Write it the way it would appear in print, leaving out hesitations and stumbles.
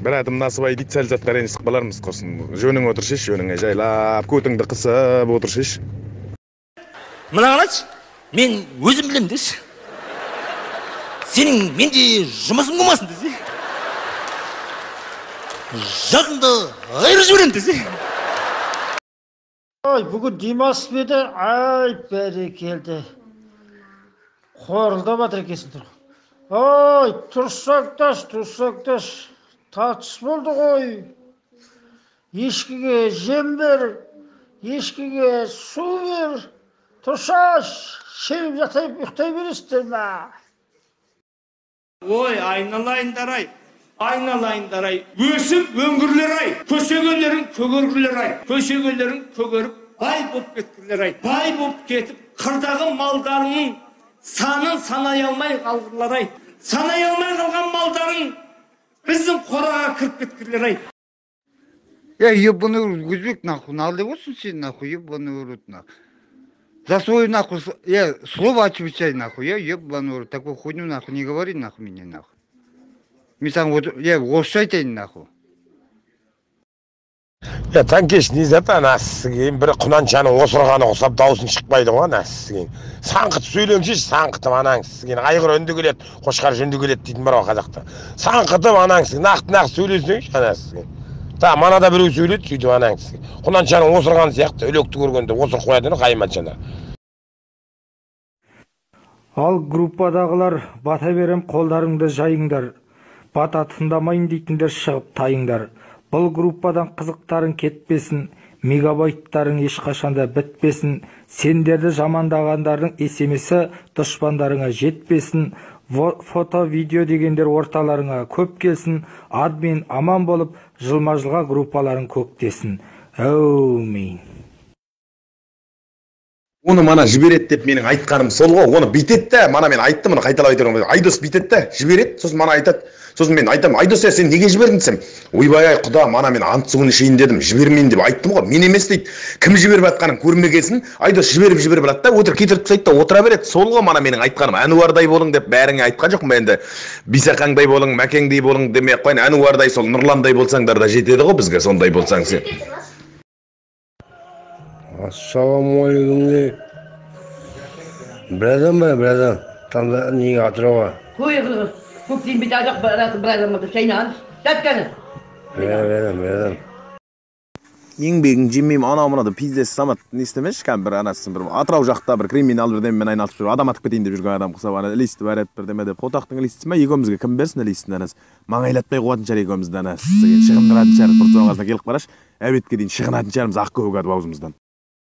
Бір адым насыбай дейді, сәл затқа ренжісіп қалармыз құрсын. Жөнің отыршы, жөніңе жайлап, көтіңді қысып отыршы. Мынаған айтшы, мен өзім білемін деші. Сенің менде жұмысың болмасын десе. Жағыңды айырып жіберемін десе. Ой, бүгін демалыс па еді? Ай, бәрекелді. Қорылдап жатыр екенсің тұр. Ой, тұрсаңдашы, тұрсаңдашы. Тартыс болды ғой. Ешкіге жем бер, ешкіге су бер. Тұрсаш, шегіп жатайып ұйықтай бересіздер ме? Ой, айналайындар-ай, айналайындар-ай, өсіп өңгірлер-ай, көшегелерің көгергірлер-ай, көшегелерің көгеріп бай болып кеткірлер-ай, бай болып кетіп қырдағы малдарының санын санай алмай қалғырлар-ай, санай алмай қалған малдарың біздің қораға кіріп кеткірлер-ай. Я ебаный өзбек нахуй, налды болсын сен нахуй, ебаный рот нахуй. За свою нахуй, я слово отвечай нахуй, я ебаный рот, такую хуйню нахуй не говори нахуй мне нахуй. Мен саған вот, я орысша айтайын нахуй. Я таңкеш не зат анасы кейін бір құнаншаның осырғаны ұқсап даусын шықпайды ғой анасы кейін. Саңқытып сөйлеңші, саңқытып анаңсы кейін. Айғыр үнді келеді, қошқар жүнді келеді дейтін бар ғой қазақта. Саңқытып анаңсы, нақты-нақты сөйлесеңші анасы кейін. Та манада біреу сөйледі, сөйтіп анаңсы. Құнаншаның осырғаны сияқты үлекті көргенде осырып қояды ғой қайманшаны. Ал группадағылар бата берем, қолдарыңды жайыңдар. Бата тыңдамайын дейтіндер шығып тайыңдар. Бұл группадан қызықтарың кетпесін, мегабайттарың ешқашанда бітпесін, сендерді жамандағандардың смс-і дұшпандарыңа жетпесін, фото, видео дегендер орталарыңа көп келсін, админ аман болып, жылма-жылға группаларың көктесін. Әумин. Оны мана жібереді деп менің айтқаным сол ғой, оны бүйтеді де, мана мен айттым, мұны қайталап айтып, Айдос бүйтеді де, жібереді, сосын мана айтады, сосын мен айтамын, Айдос, сен неге жібердің десем, ойбай ай құда, мана мен ант суын ішейін дедім, жібермейін деп айттым ғой, мен емес дейді, кім жіберіп жатқанын көрмегесін, Айдос жіберіп алады да, өтірік кетіріп тастайды да отыра береді. Сол ғой мана менің айтқаным, Әнуардай болың деп бәріңе айтқан жоқпын ба енді, Бисақаңдай болың, Мәкеңдей болың демей ақ қояйын, Әнуардай сол Нұрландай болсаңдар да жетеді ғой бізге, сондай болсаң сен. Ассалаумағалейкум. Біраздан ба, біраздан. Тамда неге Атырауға? Қой, көктем бет ажақ біраздан ба, шайнаған. Жатқаны. Біраздан. Еңбегін жемеймін, анау мынау пиздец самат не істемеші, кәдімгі бір анасын бір Атырау жақта бір криминал бірдемемен айналысып жүріп, адам атып кетейін деп жүрген адам құсап, ана листі бар еді бірдеме деп, қотақтың листісі ма, екеумізге кім берсін листін анасы, маңайлатпай қуатын шығар екеумізді анасы, шығындыратын шығар, бір соңғасына келіп қарашы, әбетке дейін шығынатын шығармыз ақ көбік атып аузымыздан.